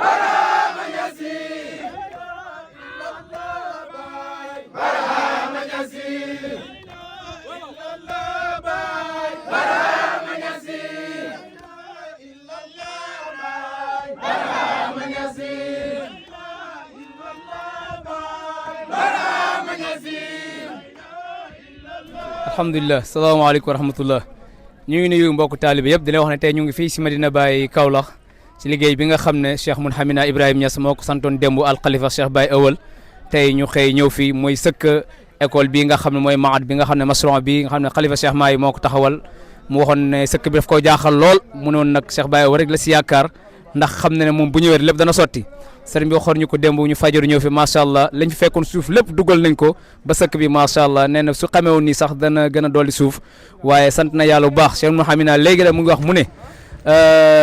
Barhama Ñasi Barhama Ñasi Barhama Ñasi Barhama Ñasi Barhama Ñasi. alhamdulilah salaamaaleykum wa rahmatullah ñu ngi nuyu mbokku taalibe yëpp di leen wax ne tey ñu ngi fii si Medina Baye Kaolack ci liggéey bi nga xam ne Cheikh Mouhamina Ibrahima Niass moo ko santoon démb alxalifa Cheikh Baye Awal tey ñu xëy ñëw fii mooy sëkk école bii nga xam ne mooy maat bi nga xam ne masron bi nga xam ne xalifa Cheikh Mahi moo ko taxawal mu waxoon ne sëkk bi daf koo jaaxal lool mu ne woon nag Cheikh Baye Awal rek la si yaakaar ndax xam ne ne moom bu ñëwee lépp dana sotti sëriñ bi waxoon ñu ko démb ñu fajaru ñëw fi macha allah lañ fi fekkoon suuf lépp dugal nañ ko ba sëkk bi macha allah nee na su xamee woon nii sax dana gën a dolli suuf waaye sant na yàlla bu baax Cheikh Mouhamina léegi la mu ngi wax mu ne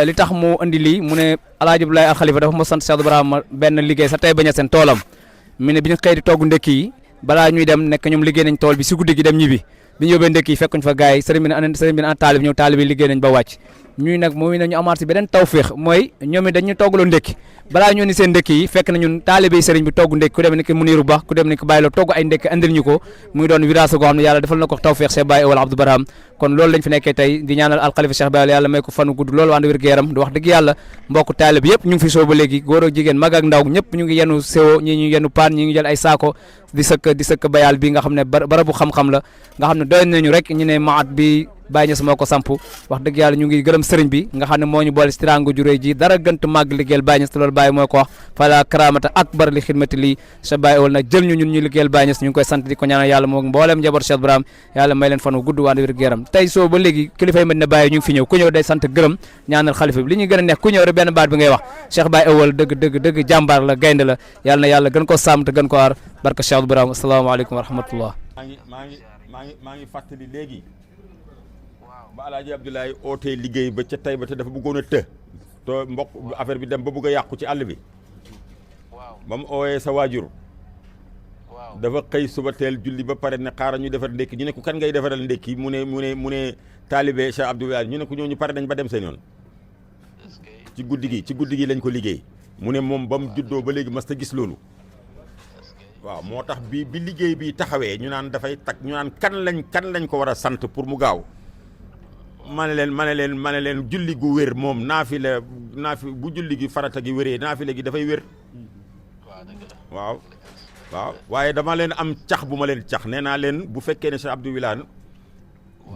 li tax mu andi lii mu ne Alaaji Abdoulaye Al Khalifa dafa ma sant Cheikh Ibrahima benn liggéey sa tey bañ a seen toolam mu ne bi ñu xëy di togg ndekki yi balaa ñuy dem nekk ñoom liggéey nañ tool bi si guddi gi dem ñibbi bi ñu yóbbee ndekki yi fekkuñ fa gars yi sëriñ bi ne ana taalib ñëw taalib yi liggéey nañ ba wàcc ñuy nag moom ne ñu amaat si beneen tawféex mooy ñoom it dañu toggaloo ndekki balaa ñu ni seen ndekki yi fekk na ñun taalibe yi sëriñ bi togg ndekki ku dem ni ko Muniru Ba ku dem ni ko Baye Lo togg ay ndekki andil ñu ko muy doon virage goo xam ne yàlla defal na ko tawféex Cheikh Baye Awal Abdou Barham kon loolu lañ fi nekkee tey di ñaanal alxalifa Cheikh Baye yàlla may ko fanu gudd loolu ànd wér gu yaram di wax dëgg yàlla mbokk taalibe yëpp ñu ngi fi soo ba léegi góor ak jigéen mag ak ndaw ñëpp ñu ngi yenu sewo ñi ñu yenu paan ñi ngi jël ay saako di sëkk bayal bi nga xam ne barabu xam-xam la nga xam ne doy nañu rek ñu ne maat bi Baye Niass moo ko samp wax dëgg yàlla ñu ngi gërëm sëriñ bi nga xam ne moo ñu boole si tiraangu ju réy ji dara gënt màgg liggéeyal Baye Niass te loolu Baye mooy ko wax fala karamata akbar li xidmati lii sa Baye Awal nag jël ñu ñun ñu liggéeyal Baye Niass ñu ngi koy sant di ko ñaanal yàlla moo mbooleem njaboot Cheikh Ibrahima yàlla may leen fan wu gudd waan wér gu yaram tey soo ba léegi kilifay Medina Baye ñu ngi fi ñëw ku ñëw day sant gërëm ñaanal xalifa bi li ñuy gën a neex ku ñëw rek benn baat bi ngay wax Cheikh Baye Awal dëgg jàmbaar la gaynde la yàlla na yàlla gën ko sàmm te gën ko aar barka Cheikh Ibrahima asalaamaaleykum wa rahmatullah maa ngi fàttali léegi ba Alaaji Abdoulaye ootee liggéey ba ca tey ba te dafa bëggoon a të te mbokk affaire bi dem ba bëgg a yàqu ci àll bi ba mu ooyee sa waajur dafa xëy suba teel julli ba pare ne xaaral ñu defar ndékki ñu ne ko kan ngay defaral ndékki mu ne taalibe Cheikh Abdoulaye ñu ne ko ñooñu pare nañ ba dem seen yoon ci guddi gi lañ ko liggéey mu ne moom ba mu juddoo ba léegi mas ta gis loolu waaw moo tax bi liggéey bi taxawee ñu naan dafay tag ñu naan kan lañ ko war a sant pour mu gaaw ma ne leen julli gu wér moom naafi bu julli gi farata gi wéree naafile gi dafay wér waaw waaye dama leen am cax bu ma leen cax nee naa leen bu fekkee ne Cheikh Abdou Wilane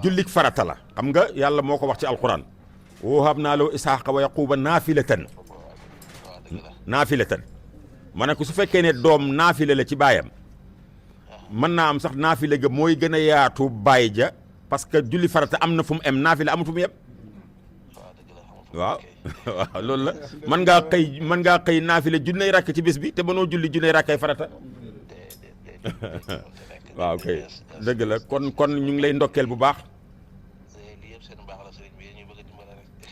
jullik farata la xam nga yàlla moo ko wax ci alquran wahabnaa lahu ishaqa wa yaquba naafilatan ma ne ko su fekkee ne doom naafile la ci baayam mën naa am sax naafile ga mooy gën a yaatu baay ja parce que julli farata am na fu mu em naafile amul fu mu yem waaw loolu la mën ngaa xëy naafile junney rakk ci bis bi te mënoo julli junney rakkay farata waaw kay dëgg la kon ñu ngi lay ndokkeel bu baax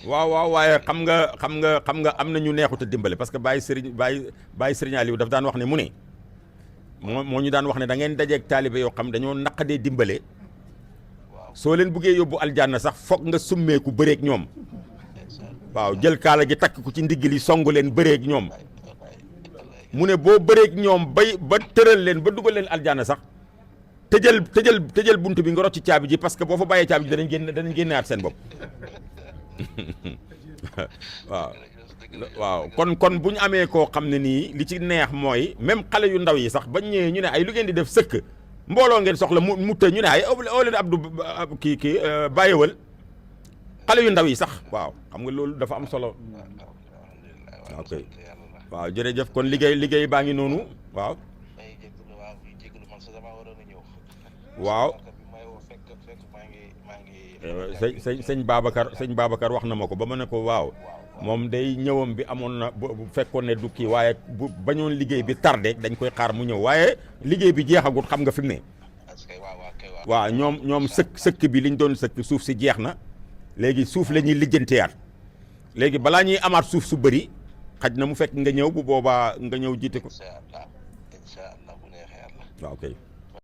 waaw waaye xam nga am na ñu neexut a dimbale parce que Baye Serigne Aliou daf daan wax ne mu ne moo ñu daan wax ne da ngeen dajeeg taalibe yoo xam dañoo naqadee dimbale soo leen buggee yóbbu aljanna sax foog nga summeeku bëreeg ñoom waaw jël kaala gi takk ko ci ndigg li songu leen bëreeg ñoom mu ne boo bëreeg ñoom ba tëral leen ba dugal leen aljanna sax tëjal bunt bi nga rocc caabi ji parce que boo fa bàyyee caabi ji danañ génnaat seen bopp waaw kon bu ñu amee koo xam ne nii li ci neex mooy même xale yu ndaw yi sax bañ ñëwee ñu ne ay lu ngeen di def sëkk mbooloo ngeen soxla mu të ñu ne ay oo leen Abdou kii Baye Awal xale yu ndaw yi sax waaw xam nga loolu dafa am solo ok waaw jërëjëf kon liggéey baa ngi noonu waaw sëñ Babacar wax na ma ko ba ma ne ko waaw moom day ñëwam bi amoon na bu fekkoon ne du kii waaye bu bañoon liggéey bi tardé dañ koy xaar mu ñëw waaye liggéey bi jeexagut xam nga fi mu ne waaw ñoom sëkk bi liñ doon sëkk suuf si jeex na léegi suuf la ñuy lijjanteyaat léegi balaa ñuy amaat suuf su bëri xaj na mu fekk nga ñëw bu boobaa nga ñëw jiite ko waaw kay